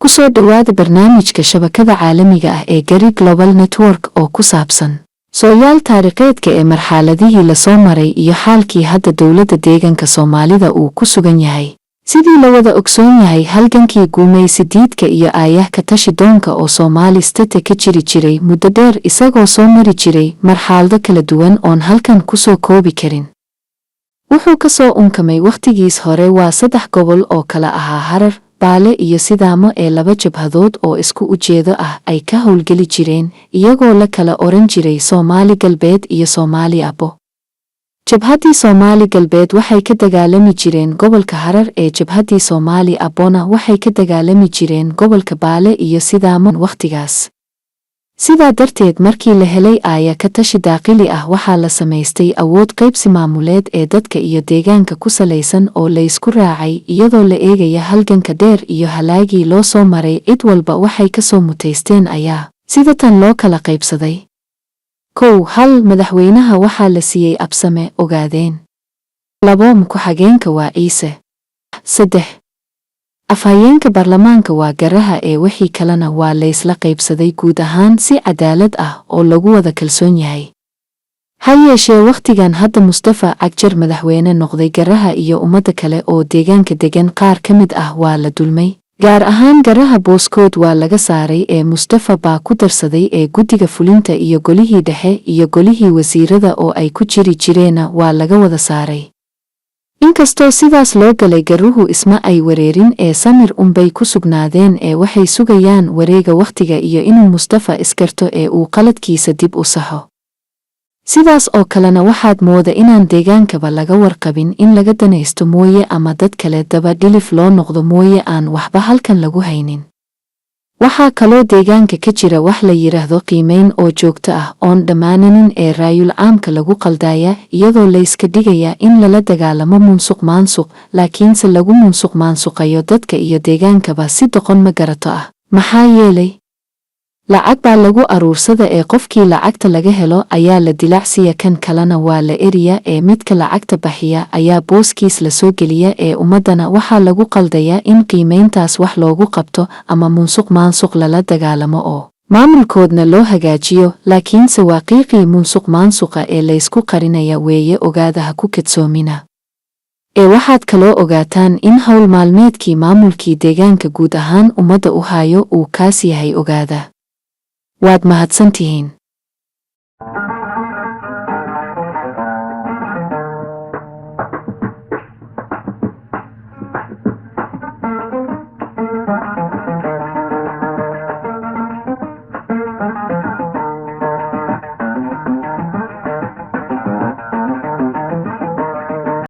Ku soo dhowaada barnaamijka shabakada caalamiga ah ee Gari Global Network oo ku saabsan sooyaal taariikheedka ee marxaladihii lasoo maray iyo xaalkii hadda dowladda deegaanka Soomaalida uu ku sugan yahay. Sidii la wada ogsoon yahay, halgankii guumaysi diidka iyo aayah ka tashi doonka oo Soomaali State ka jiri jiray muddo dheer, isagoo soo mari jiray marxalado kala duwan oon halkan kusoo koobi karin, wuxuu ka soo unkamay wakhtigiis hore waa saddex gobol oo kala ahaa Harar, Baale iyo Sidaamo, ee laba jabhadood oo isku ujeedo ah ay ka howlgeli jireen, iyagoo la kala oran jiray Soomaali Galbeed iyo Soomaali Abo. Jabhaddii Soomaali Galbeed waxay ka dagaalami jireen gobolka Harar, ee jabhaddii Soomaali Abona waxay ka dagaalami jireen gobolka Baale iyo Sidaamo wakhtigaas. Sidaa darteed, markii la helay aaya ka tashi daaqili ah, waxaa la samaystay awood qaybsi maamuleed ee dadka iyo deegaanka ku salaysan oo laysku raacay, iyadoo la eegaya halganka dheer iyo halaagii loo soo maray. Cid walba waxay ka soo mutaysteen ayaa sida tan loo kala qaybsaday. 1, hal madaxweynaha waxaa la siiyey Absame Ogaadeen. 2, ku-xigeenka waa Ciise. 3, afhayeenka baarlamaanka waa Garaha, ee wixii kalena waa laysla qaybsaday guud ahaan si cadaalad ah oo lagu wada kalsoon yahay. Ha yeeshee, wakhtigan hadda Mustafa Cagjar madaxweyne noqday, Garaha iyo ummadda kale oo deegaanka degan qaar ka mid ah waa la dulmay. Gaar ahaan Garaha booskood waa laga saaray ee Mustafa baa ku darsaday, ee guddiga fulinta iyo golihii dhexe iyo golihii wasiirada oo ay ku jiri jireena waa laga wada saaray. Inkastoo sidaas loo galay, Garuhu isma ay wareerin ee samir unbay ku sugnaadeen, ee waxay sugayaan wareega wakhtiga iyo inuu Mustafa isgarto ee uu qaladkiisa dib u saxo. Sidaas oo kalena waxaad mooda inaan deegaankaba laga warqabin, in laga danaysto mooye ama dad kale daba dhilif loo noqdo mooye aan waxba halkan lagu haynin. Waxaa kaloo deegaanka ka jira wax la yidhaahdo qiimayn oo joogto ah oon dhammaananin ee raayul caamka lagu qaldaaya, iyadoo layska dhigaya in lala dagaalamo munsuq maansuq, laakiinse lagu munsuq maansuqayo dadka iyo deegaankaba si doqon ma garato ah. Maxaa yeelay, lacag baa lagu aruursada, ee qofkii lacagta laga helo ayaa la dilacsiya, kan kalena waa la eriya, ee midka lacagta baxiya ayaa booskiis la soo geliya, ee ummaddana waxaa lagu qaldayaa in qiimayntaas wax loogu qabto ama munsuq maansuq lala dagaalamo oo maamulkoodna loo hagaajiyo, laakiinse waa qiiqii munsuq maansuqa ee laysku qarinaya weeye. Ogaada, ha ku kadsoomina. Ee waxaad kaloo ogaataan in howl maalmeedkii maamulkii deegaanka guud ahaan ummadda u hayo uu kaas yahay. Ogaada, waad mahadsantihiin.